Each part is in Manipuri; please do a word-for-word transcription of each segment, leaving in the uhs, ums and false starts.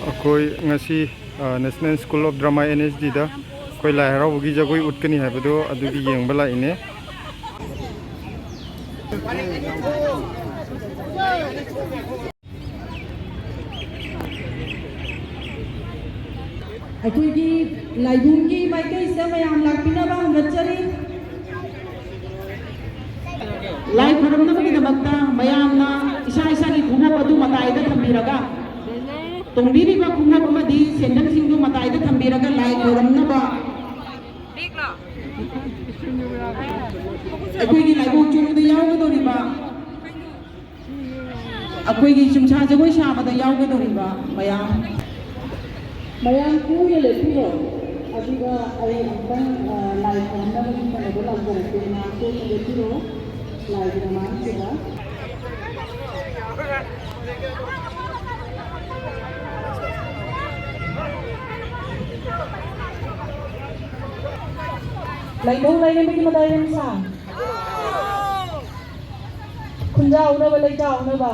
ꯑꯩꯈꯣꯏ ꯉꯁꯤ, ꯑ, National School of Drama, N S Dꯗ ꯑꯩꯈꯣꯏ ꯂꯥꯏ ꯍꯔꯥꯎꯕꯒꯤ ꯖꯒꯣꯏ ꯎꯠꯀꯅꯤ ꯍꯥꯏꯕꯗꯣ ꯑꯗꯨꯒꯤ ꯌꯦꯡꯕ ꯂꯥꯛꯏꯅꯦ꯫ ꯑꯩꯈꯣꯏꯒꯤ ꯂꯥꯏꯕꯨꯡꯒꯤ ꯃꯥꯏꯀꯩꯁꯤꯗ ꯃꯌꯥꯝ ꯂꯥꯛꯄꯤꯅꯕ ꯍꯪꯒꯠꯆꯔꯤ꯫ ꯂꯥꯏ ꯈꯨꯔꯨꯝꯅꯕꯒꯤꯗꯃꯛꯇ ꯃꯌꯥꯝꯅ ꯏꯁꯥ ꯏꯁꯥꯒꯤ ꯈꯣꯡꯎꯞ ꯑꯗꯨ ꯃꯇꯥꯏꯗ ꯊꯝꯕꯤꯔꯒ, ꯇꯣꯡꯕꯤꯔꯤꯕ ꯈꯣꯡꯎꯞ ꯑꯃꯗꯤ ꯁꯦꯟꯗꯜꯁꯤꯡꯗꯨ ꯃꯇꯥꯏꯗ ꯊꯝꯕꯤꯔꯒ ꯂꯥꯏ ꯈꯨꯔꯨꯝꯅꯕ ꯑꯩꯈꯣꯏꯒꯤ ꯂꯥꯏꯕꯧ ꯆꯨꯡꯗ ꯌꯥꯎꯒꯗꯧꯔꯤꯕ, ꯑꯩꯈꯣꯏꯒꯤ ꯆꯨꯝꯁꯥ ꯖꯒꯣꯏ ꯁꯥꯕꯗ ꯌꯥꯎꯒꯗꯧꯔꯤꯕ ꯃꯌꯥꯝ, ꯃꯌꯥꯝ ꯀꯨꯡꯅ ꯂꯦꯞꯄꯤꯔꯣ꯫ ꯑꯗꯨꯒ ꯑꯩ ꯑꯃꯨꯛꯇꯪ, ꯑ, ꯂꯥꯏ ꯈꯨꯔꯨꯝꯅꯕꯒꯤ ꯀꯩꯅꯣꯗꯣ ꯂꯥꯎꯖꯔꯛꯀꯦ꯫ ꯃꯌꯥꯝ ꯀꯨꯡꯅ ꯂꯦꯞꯄꯤꯔꯣ ꯂꯥꯏꯒꯤ ꯃꯃꯥꯡꯁꯤꯗ꯫ ꯂꯩꯊꯧ ꯂꯩꯔꯦꯝꯕꯒꯤ ꯃꯇꯥꯏ ꯌꯥꯝ ꯁꯥꯡ꯫ ꯈꯨꯟꯖꯥꯎꯅꯕ ꯂꯩꯖꯥꯎꯅꯕ꯫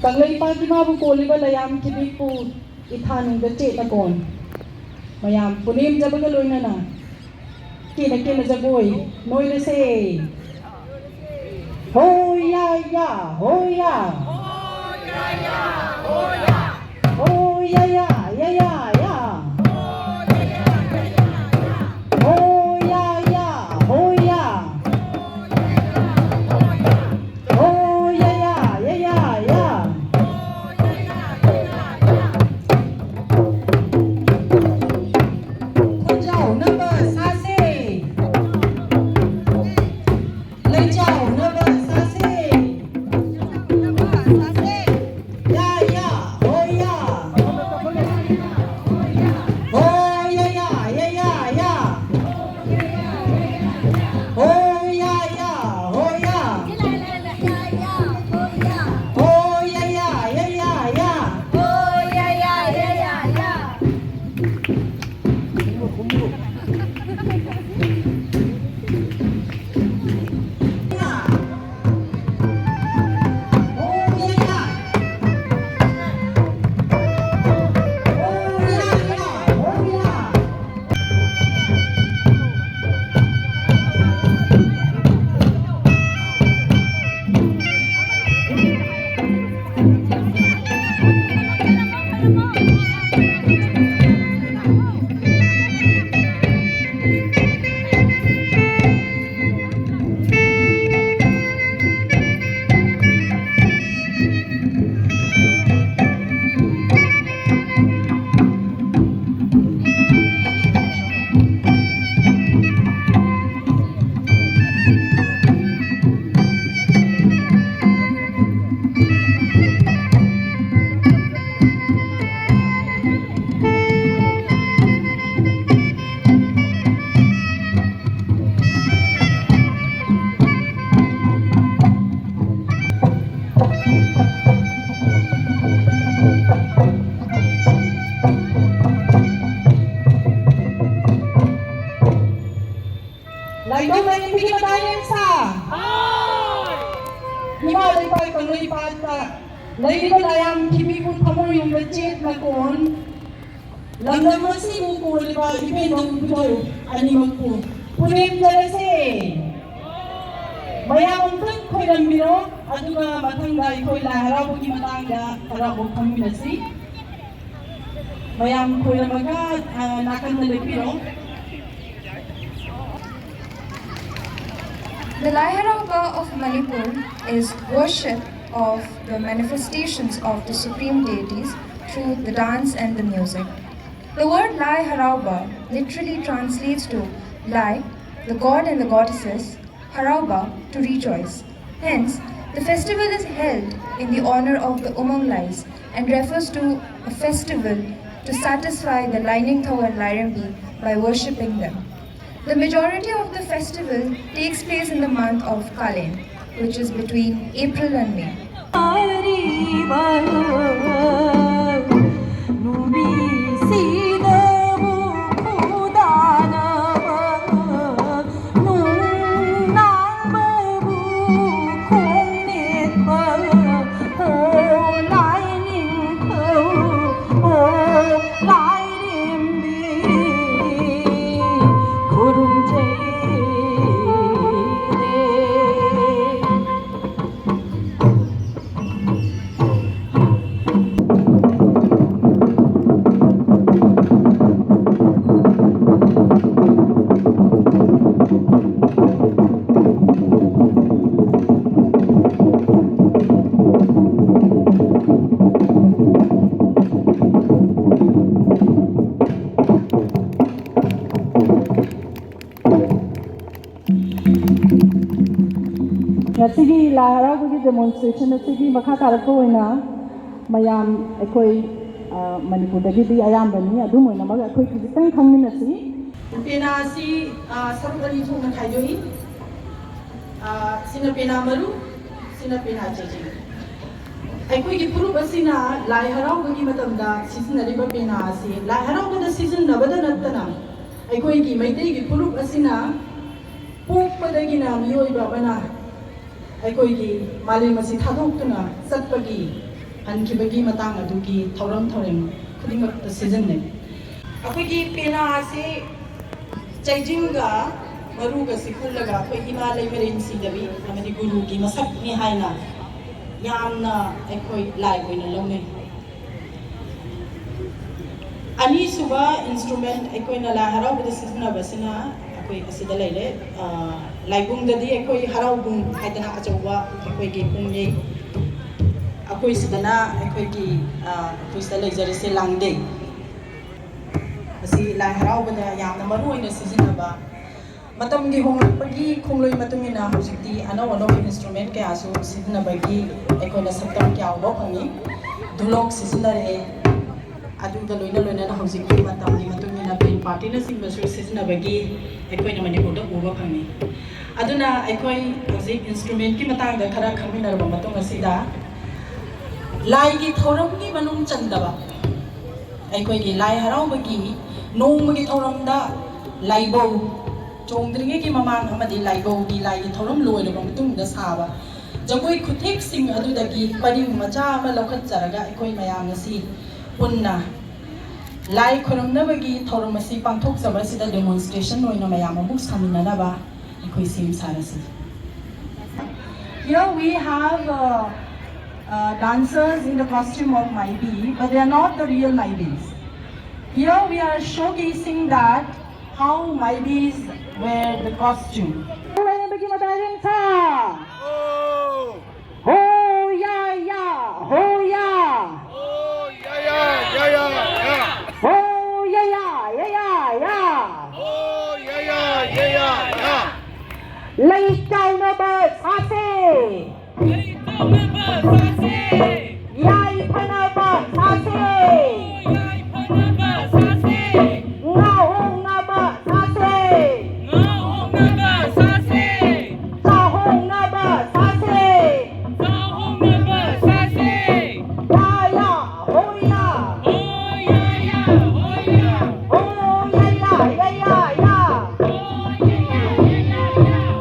ꯀꯪꯂꯩꯄꯥꯛꯀꯤ ꯃꯥꯕꯨ ꯀꯣꯜꯂꯤꯕ ꯂꯩꯌꯥꯝ ꯀꯤꯕꯤꯛꯄꯨ ꯏꯊꯥꯅꯨꯡꯗ ꯆꯦꯠꯅ ꯀꯣꯟ꯫ ꯃꯌꯥꯝ ꯄꯨꯅꯦꯝꯖꯕꯒ ꯂꯣꯏꯅꯅ ꯀꯦꯅ ꯀꯦꯅ ꯖꯒꯣꯏ ꯅꯣꯏꯔꯁꯦ꯫ ꯍꯣ ꯌꯥ ꯌꯥ, ꯍꯣ ꯌꯥ꯫ ꯍꯣ ꯌꯥ ꯌꯥ, ꯌꯥ ꯌꯥ, ꯌꯥ꯫ ꯍꯣ ꯌꯥ ꯌꯥ, ꯍꯣ ꯌꯥ꯫ ꯍꯣ ꯌꯥ ꯌꯥ, ꯌꯥ ꯌꯥ, ꯌꯥ꯫ ꯈꯨꯟꯖꯥꯎꯅꯕ ꯁꯥꯁꯦ꯫ ꯂꯩꯖꯥꯎꯅꯕ ꯁꯥꯁꯦ꯫ ꯌꯥ ꯌꯥ, ꯍꯣ ꯌꯥ꯫ ꯂꯩꯔꯤꯕ ꯂꯥꯏꯌꯥꯝ ꯊꯤꯕꯤꯕꯨ ꯊꯃꯣꯏ ꯌꯨꯝꯗ ꯆꯦꯠꯅ ꯀꯣꯟ, ꯂꯝꯗꯝ ꯑꯁꯤꯕꯨ ꯀꯣꯜꯂꯤꯕ ꯏꯄꯦꯟꯗꯧ ꯏꯄꯨꯗꯧ ꯑꯅꯤꯃꯛꯄꯨ ꯄꯨꯅꯦꯝꯖꯔꯁꯦ꯫ ꯃꯌꯥꯝ ꯑꯃꯨꯛꯇꯪ ꯈꯣꯏꯔꯝꯕꯤꯔꯣ, ꯑꯗꯨꯒ ꯃꯊꯪꯗ ꯑꯩꯈꯣꯏ ꯂꯥꯏ ꯍꯔꯥꯎꯕꯒꯤ ꯃꯇꯥꯡꯗ ꯍꯔꯥꯎꯕ ꯐꯣꯡꯃꯤꯟꯅꯁꯤ꯫ ꯃꯌꯥꯝ ꯈꯣꯏꯔꯝꯃꯒ, ꯑ, ꯅꯥꯀꯟꯗ ꯂꯦꯞꯄꯤꯔꯣ꯫ The Lai Harauba of Manipur is worship of the manifestations of the supreme deities through the dance and the music. The word Lai Harauba literally translates to Lai, the god and the goddesses, Harauba, to rejoice. Hence, the festival is held in the honor of the Umang Lais and refers to a festival to satisfy the Lainingthou and Lairembi by worshipping them. The majority of the festival takes place in the month of Kalen, which is between April and May. ꯉꯁꯤꯒꯤ ꯂꯥꯏ ꯍꯔꯥꯎꯕꯒꯤ demonstration ꯑꯁꯤꯒꯤ ꯃꯈꯥ ꯇꯥꯔꯛꯄ ꯑꯣꯏꯅ ꯃꯌꯥꯝ ꯑꯩꯈꯣꯏ, ꯑ, ꯃꯅꯤꯄꯨꯔꯗꯒꯤꯗꯤ ꯑꯌꯥꯝꯕꯅꯤ, ꯑꯗꯨꯝ ꯑꯣꯏꯅꯃꯛ ꯑꯩꯈꯣꯏ ꯈꯖꯤꯛꯇꯪ ꯈꯪꯃꯤꯟꯅꯁꯤ꯫ ꯄꯦꯅꯥ ꯑꯁꯤ, ꯑ, ꯁꯔꯨꯛ ꯑꯅꯤ ꯊꯣꯛꯅ ꯈꯥꯏꯗꯣꯛꯏ꯫ ꯑ, ꯁꯤꯅ ꯄꯦꯅꯥ ꯃꯔꯨ, ꯁꯤꯅ ꯄꯦꯅꯥ ꯆꯦꯆꯦ꯫ ꯑꯩꯈꯣꯏꯒꯤ ꯐꯨꯔꯨꯞ ꯑꯁꯤꯅ ꯂꯥꯏ ꯍꯔꯥꯎꯕꯒꯤ ꯃꯇꯝꯗ ꯁꯤꯖꯤꯟꯅꯔꯤꯕ ꯄꯦꯅꯥ ꯑꯁꯤ ꯂꯥꯏ ꯍꯔꯥꯎꯕꯗ ꯁꯤꯖꯤꯟꯅꯕꯗ ꯅꯠꯇꯅ, ꯑꯩꯈꯣꯏꯒꯤ ꯃꯩꯇꯩꯒꯤ ꯐꯨꯔꯨꯞ ꯑꯁꯤꯅ ꯄꯣꯛꯄꯗꯒꯤꯅ ꯃꯤꯑꯣꯏꯕ ꯑꯃꯅ ꯑꯩꯈꯣꯏꯒꯤ ꯃꯥꯂꯦꯝ ꯑꯁꯤ ꯊꯥꯗꯣꯛꯇꯨꯅ ꯆꯠꯄꯒꯤ ꯍꯟꯈꯤꯕꯒꯤ ꯃꯇꯥꯡ ꯑꯗꯨꯒꯤ ꯊꯧꯔꯝ ꯊꯧꯔꯝ ꯈꯨꯗꯤꯡꯃꯛꯇ ꯁꯤꯖꯤꯟꯅꯩ꯫ ꯑꯩꯈꯣꯏꯒꯤ ꯄꯦꯅꯥ ꯑꯁꯤ ꯆꯩꯖꯤꯡꯒ ꯃꯔꯨꯒ ꯁꯤꯈꯨꯜꯂꯒ ꯑꯩꯈꯣꯏ ꯏꯃꯥ ꯂꯩꯃꯔꯦꯟ ꯁꯤꯗꯕꯤ ꯑꯃꯗꯤ ꯒꯨꯔꯨꯒꯤ ꯃꯁꯛꯅꯤ ꯍꯥꯏꯅ ꯌꯥꯝꯅ ꯑꯩꯈꯣꯏ ꯂꯥꯏ ꯑꯣꯏꯅ ꯂꯧꯅꯩ꯫ ꯑꯅꯤꯁꯨꯕ instrument ꯑꯩꯈꯣꯏꯅ ꯂꯥꯏ ꯍꯔꯥꯎꯕꯗ ꯁꯤꯖꯤꯟꯅꯕꯁꯤꯅ ꯑꯩꯈꯣꯏ ꯑꯁꯤꯗ ꯂꯩꯔꯦ꯫ ꯑ, ꯂꯥꯏꯕꯨꯡꯗꯗꯤ ꯑꯩꯈꯣꯏ ꯍꯔꯥꯎꯕꯨꯡ ꯍꯥꯏꯗꯅ ꯑꯆꯧꯕ ꯑꯩꯈꯣꯏꯒꯤ ꯄꯨꯡꯅꯤ꯫ ꯑꯩꯈꯣꯏ ꯁꯤꯗꯅ ꯑꯩꯈꯣꯏꯒꯤ, ꯑ, ꯑꯩꯈꯣꯏ ꯁꯤꯗ ꯂꯩꯖꯔꯤꯁꯦ ꯂꯥꯡꯗꯩ꯫ ꯑꯁꯤ ꯂꯥꯏ ꯍꯔꯥꯎꯕꯗ ꯌꯥꯝꯅ ꯃꯔꯨ ꯑꯣꯏꯅ ꯁꯤꯖꯤꯟꯅꯕ꯫ ꯃꯇꯝꯒꯤ ꯍꯣꯡꯂꯛꯄꯒꯤ ꯈꯣꯡꯂꯣꯏ ꯃꯇꯨꯡ ꯏꯟꯅ ꯍꯧꯖꯤꯛꯇꯤ ꯑꯅꯧ ꯑꯅꯧꯕ instrument ꯀꯌꯥꯁꯨ ꯁꯤꯖꯤꯟꯅꯕꯒꯤ ꯑꯩꯈꯣꯏꯅ ꯁꯛꯇꯝ ꯀꯌꯥ ꯎꯕ ꯐꯪꯉꯤ꯫ ꯙꯨꯂꯣꯛ ꯁꯤꯖꯤꯟꯅꯔꯛꯑꯦ꯫ ꯑꯗꯨꯒ ꯂꯣꯏꯅ ꯂꯣꯏꯅꯅ ꯍꯧꯖꯤꯛꯀꯤ ꯃꯇꯝꯒꯤ ꯃꯇꯨꯡ ꯏꯟꯅ ꯕꯦꯟ ꯄꯥꯔꯇꯤꯅꯆꯤꯡꯕꯁꯨ ꯁꯤꯖꯤꯟꯅꯕꯒꯤ ꯑꯩꯈꯣꯏꯅ ꯃꯅꯤꯄꯨꯔꯗ ꯎꯕ ꯐꯪꯉꯤ꯫ ꯑꯗꯨꯅ ꯑꯩꯈꯣꯏ ꯍꯧꯖꯤꯛ instrumentꯀꯤ ꯃꯇꯥꯡꯗ ꯈꯔ ꯈꯪꯃꯤꯟꯅꯔꯕ ꯃꯇꯨꯡ ꯑꯁꯤꯗ, ꯂꯥꯏꯒꯤ ꯊꯧꯔꯝꯒꯤ ꯃꯅꯨꯡ ꯆꯟꯗꯕ ꯑꯩꯈꯣꯏꯒꯤ ꯂꯥꯏ ꯍꯔꯥꯎꯕꯒꯤ ꯅꯣꯡꯃꯒꯤ ꯊꯧꯔꯝꯗ ꯂꯥꯏꯕꯧ ꯆꯣꯡꯗ꯭ꯔꯤꯉꯩꯒꯤ ꯃꯃꯥꯡ ꯑꯃꯗꯤ ꯂꯥꯏꯕꯧꯒꯤ ꯂꯥꯏꯒꯤ ꯊꯧꯔꯝ ꯂꯣꯏꯔꯕ ꯃꯇꯨꯡꯗ ꯁꯥꯕ ꯖꯒꯣꯏ ꯈꯨꯊꯦꯛꯁꯤꯡ ꯑꯗꯨꯗꯒꯤ ꯄꯔꯤꯡ ꯃꯆꯥ ꯑꯃ ꯂꯧꯈꯠꯆꯔꯒ ꯑꯩꯈꯣꯏ ꯃꯌꯥꯝ ꯉꯁꯤ ꯄꯨꯟꯅ ꯂꯥꯏ ꯈꯨꯔꯨꯝꯅꯕꯒꯤ ꯊꯧꯔꯝ ꯑꯁꯤ ꯄꯥꯡꯊꯣꯛꯆꯕ ꯑꯁꯤꯗ demonstration ꯑꯣꯏꯅ ꯃꯌꯥꯝ ꯑꯃꯨꯛ ꯁꯥꯃꯤꯟꯅꯅꯕ ꯑꯩꯈꯣꯏ ꯁꯦꯝ ꯁꯥꯔꯁꯤ꯫ Here we have uh, uh, dancers in the costume of Maibi, but they are not the real Maibis. Here we are showcasing that how Maibis wear the costume. Ho ya ya, ho ya. Ho ya ya, ya ya ya. Ho ya ya, ya ya ya. Ho ya ya, ya ya ya. Lei kaunaba sase. Lei kaunaba sase. Yai panaba sase. Yai panaba sase. Ngahong naba sase. Ngahong naba sase. Sahong naba sase. Sahong naba sase. Ya ya, ho ya. Ho ya ya, ho ya. Ho ya ya, ya ya ya. Ho ya ya, ya ya ya.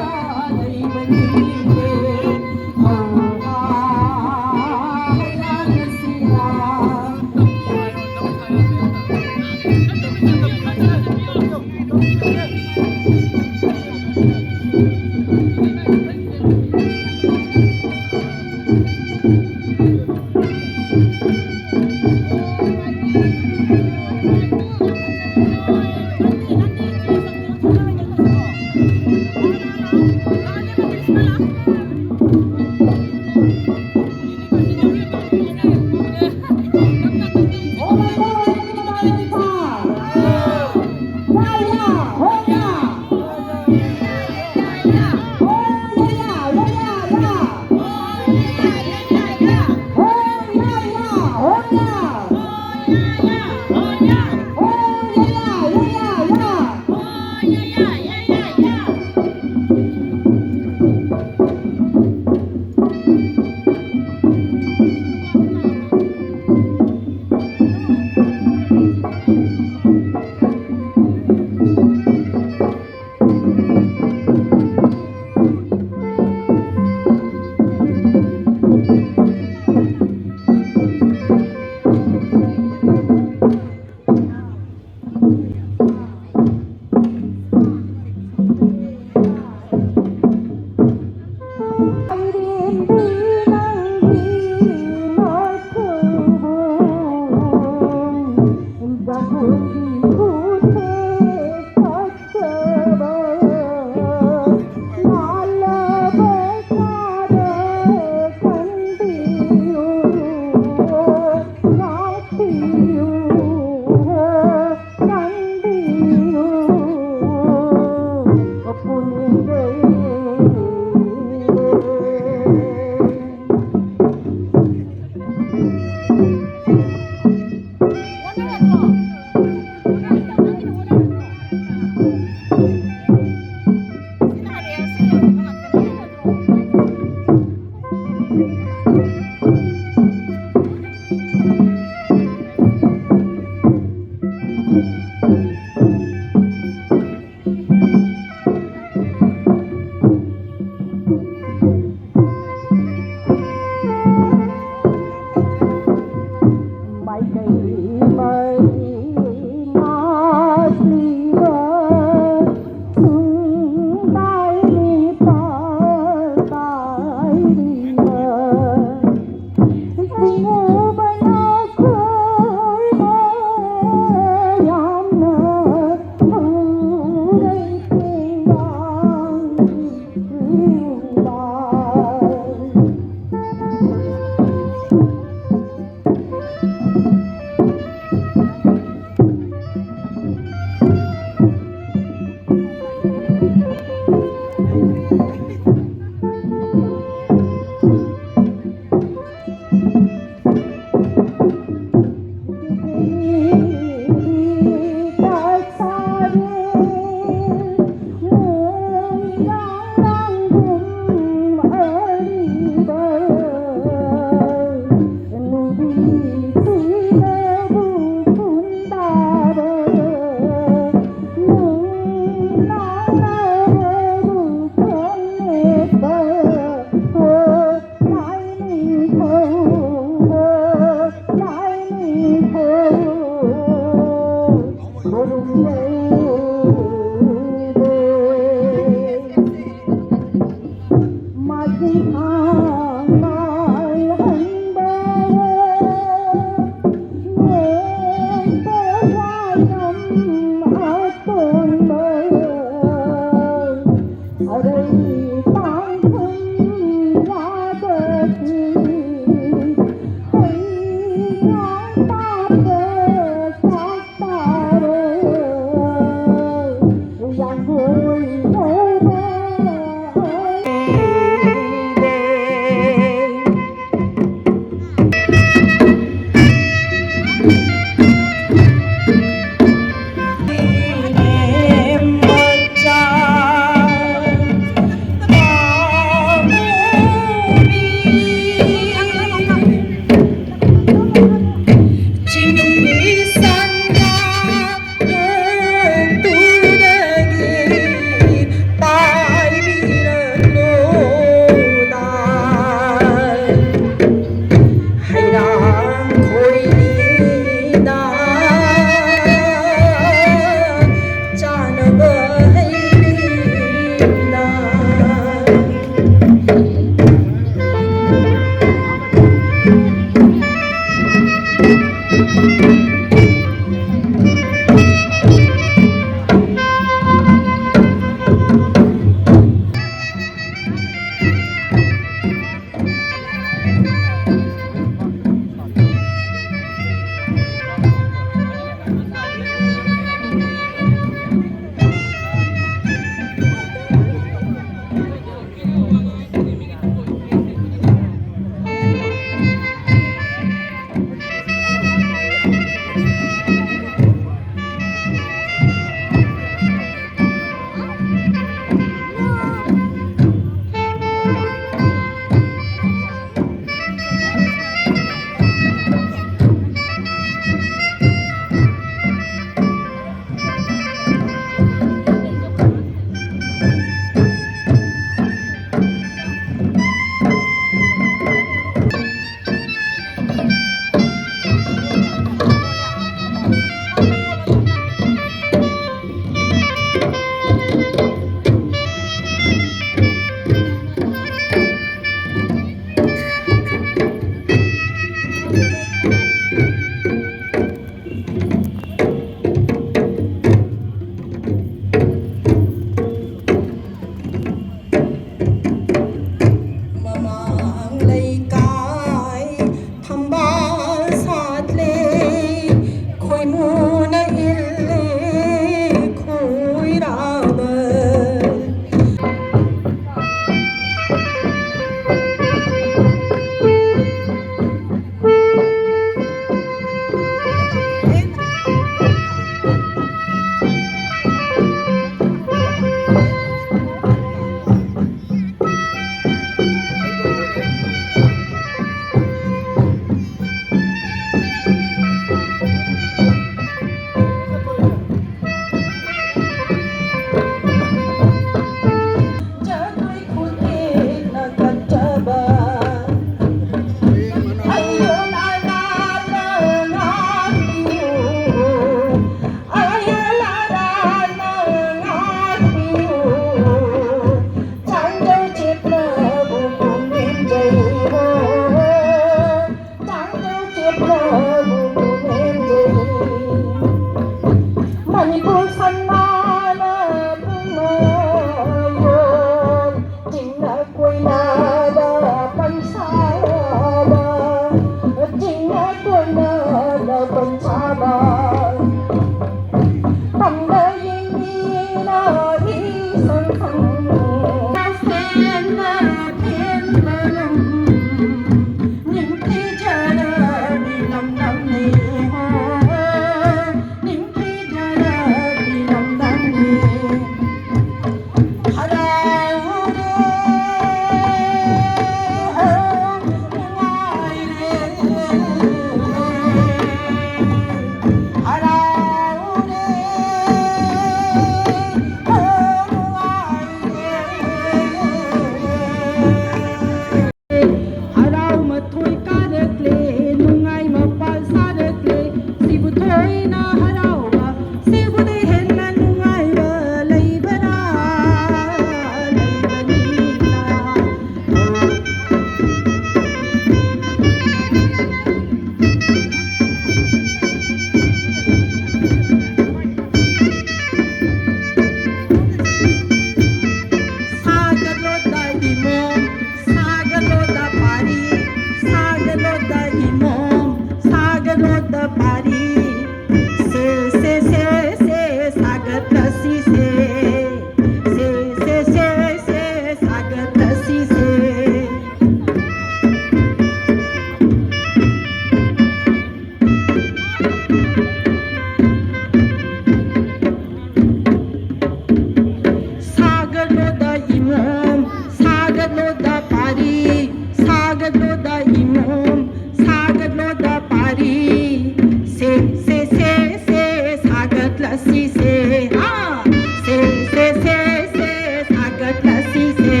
ꯁꯥꯒꯠꯂꯣꯗ ꯄꯥꯔꯤ, ꯁꯥꯒꯠꯂꯣꯗ ꯏꯃꯣꯝ, ꯁꯥꯒꯠꯂꯣꯗ ꯄꯥꯔꯤ꯫ ꯁꯦ, ꯁꯦ, ꯁꯦ, ꯁꯦ, ꯁꯥꯒꯠꯂꯁꯤꯁꯦ, ꯍꯥ꯫ ꯁꯦ, ꯁꯦ, ꯁꯦ, ꯁꯦ, ꯁꯥꯒꯠꯂꯁꯤꯁꯦ꯫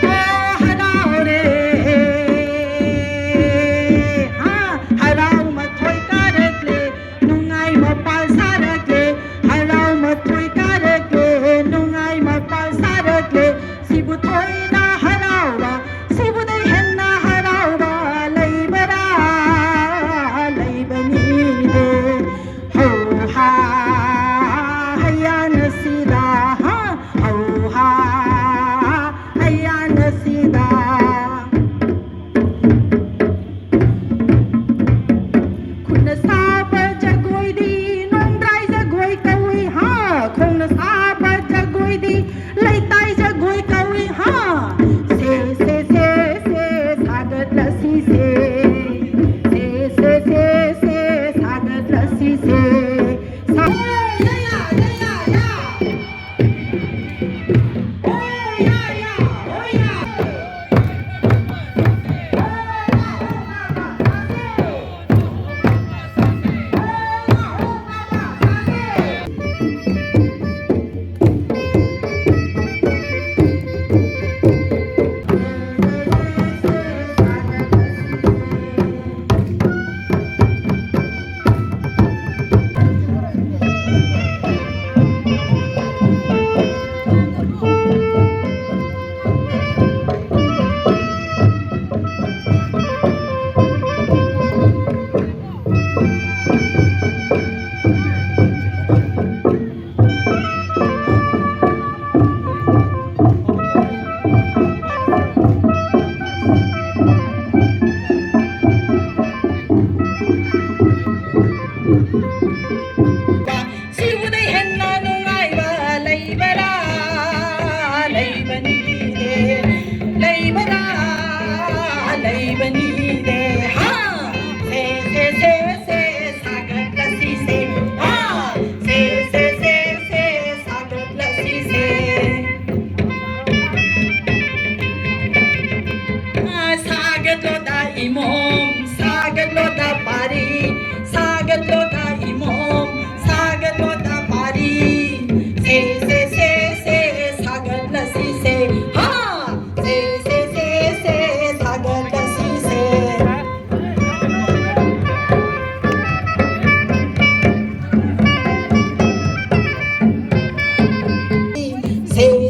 ꯑꯣ, ꯍꯔꯥꯎꯔꯦ, ꯍꯥ, ꯍꯔꯥꯎ ꯃꯊꯣꯏ ꯀꯥꯔꯛꯂꯦ, ꯅꯨꯡꯉꯥꯏ ꯃꯄꯥꯜ ꯁꯥꯔꯛꯂꯦ, ꯍꯔꯥꯎ ꯃꯊꯣꯏ ꯀꯥꯔꯛꯂꯦ, ꯅꯨꯡꯉꯥꯏ ꯃꯄꯥꯜ ꯁꯥꯔꯛꯂꯦ꯫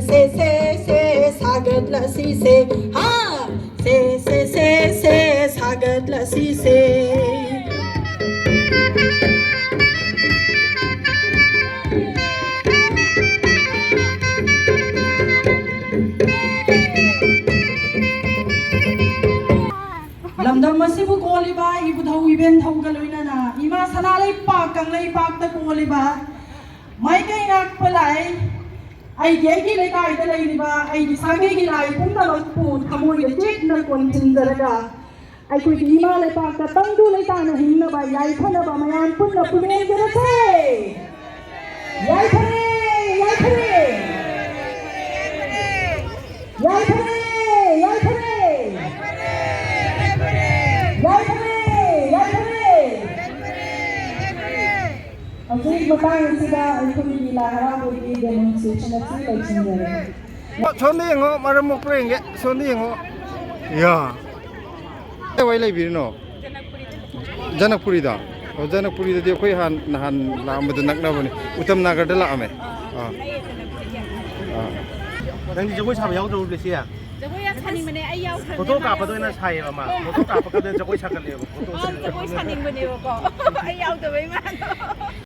ꯁꯦ ꯁꯦ ꯁꯦ ꯁꯥꯒꯠꯂꯁꯤꯁꯦ꯫ ꯍꯥ! ꯁꯦ ꯁꯦ ꯁꯦ ꯁꯦ ꯁꯥꯒꯠꯂꯁꯤꯁꯦ꯫ ꯂꯝꯗꯝ ꯑꯁꯤꯕꯨ ꯀꯣꯜꯂꯤꯕ ꯏꯕꯨꯙꯧ ꯏꯕꯦꯟꯙꯧꯒ ꯂꯣꯏꯅꯅ ꯏꯃꯥ ꯁꯅꯥ ꯂꯩꯄꯥꯛ ꯀꯪꯂꯩꯄꯥꯛꯇ ꯀꯣꯜꯂꯤꯕ ꯃꯥꯏꯀꯩ ꯉꯥꯛꯄ ꯂꯥꯛꯏ꯫ ꯑꯩꯒꯤ ꯑꯩꯒꯤ ꯂꯩꯀꯥꯏꯗ ꯂꯩꯔꯤꯕ ꯑꯩꯒꯤ ꯁꯥꯒꯩꯒꯤ ꯂꯥꯏ ꯄꯨꯝꯅꯃꯛꯄꯨ ꯊꯃꯣꯏꯗ ꯆꯦꯠꯅ ꯀꯣꯟꯁꯤꯟꯖꯔꯒ ꯑꯩꯈꯣꯏꯒꯤ ꯏꯃꯥ ꯂꯩꯄꯥꯛꯇ ꯇꯪꯗꯨ ꯂꯩꯇꯥꯅ ꯍꯤꯡꯅꯕ ꯌꯥꯏꯐꯅꯕ ꯃꯌꯥꯝ ꯄꯨꯟꯅ ꯄꯨꯅꯦꯝꯖꯔꯁꯦ꯫ ꯌꯥꯏꯐꯔꯦ, ꯌꯥꯏꯐꯔꯦ꯫ ꯌꯥꯏꯐꯔꯦ, ꯌꯥꯏꯐꯔꯦ꯫ ꯌꯥꯏꯐꯔꯦ, ꯌꯥꯏꯐꯔꯦ꯫ ꯍꯧꯖꯤꯛ ꯃꯇꯥꯡ ꯑꯁꯤꯗ ꯑꯩꯈꯣꯏꯒꯤ ꯂꯥꯏ ꯍꯔꯥꯎꯕꯒꯤ demonstration ꯑꯁꯤ ꯂꯣꯏꯁꯤꯟꯖꯔꯦ꯫ ꯁꯣꯝꯗ ꯌꯦꯡꯉꯣ, ꯃꯔꯝ ꯃꯣꯛꯄ꯭ꯔꯥ ꯌꯦꯡꯒꯦ꯫ ꯁꯣꯝꯗ ꯌꯦꯡꯉꯣ꯫ ꯌꯥ꯫ ꯀꯥꯏꯋꯥꯏ ꯂꯩꯕꯤꯔꯤꯅꯣ? ꯖꯅꯀꯄꯨꯔꯤꯗ꯫ ꯑꯣ, ꯖꯅꯀꯄꯨꯔꯤꯗꯗꯤ ꯑꯩꯈꯣꯏ ꯍꯥꯟ-, ꯅꯍꯥꯟ ꯂꯥꯛꯑꯝꯕꯗꯣ ꯅꯛꯅꯕꯅꯦ꯫ ꯎꯇꯝ ꯅꯥꯒꯔꯗ ꯂꯥꯛꯑꯝꯃꯦ꯫ ꯑꯥ꯫ ꯑꯥ꯫ ꯅꯪꯗꯤ ꯖꯒꯣꯏ ꯁꯥꯕ ꯌꯥꯎꯗ꯭ꯔꯣ, ꯂꯦꯁꯤꯌꯥ? ꯖꯒꯣꯏ ꯌꯥꯝ ꯁꯥꯅꯤꯡꯕꯅꯦ, ꯑꯩ ꯌꯥꯎꯈ꯭ꯔꯕꯅꯦ꯫ ꯐꯣꯇꯣ ꯀꯥꯞꯄꯗ ꯑꯣꯏꯅ ꯁꯥꯏꯌꯦꯕ ꯃꯥ꯫ ꯐꯣꯇꯣ ꯀꯥꯞꯄ ꯀꯥꯟꯗ ꯖꯒꯣꯏ ꯁꯥꯒꯠꯂꯦꯕ꯫ ꯐꯣꯇꯣ ꯃꯥ ꯖꯒꯣꯏ ꯁꯥꯅꯤꯡꯕꯅꯦꯕꯀꯣ꯫ ꯑꯩ ꯌꯥꯎꯗꯕꯩ ꯃꯥꯗꯣ꯫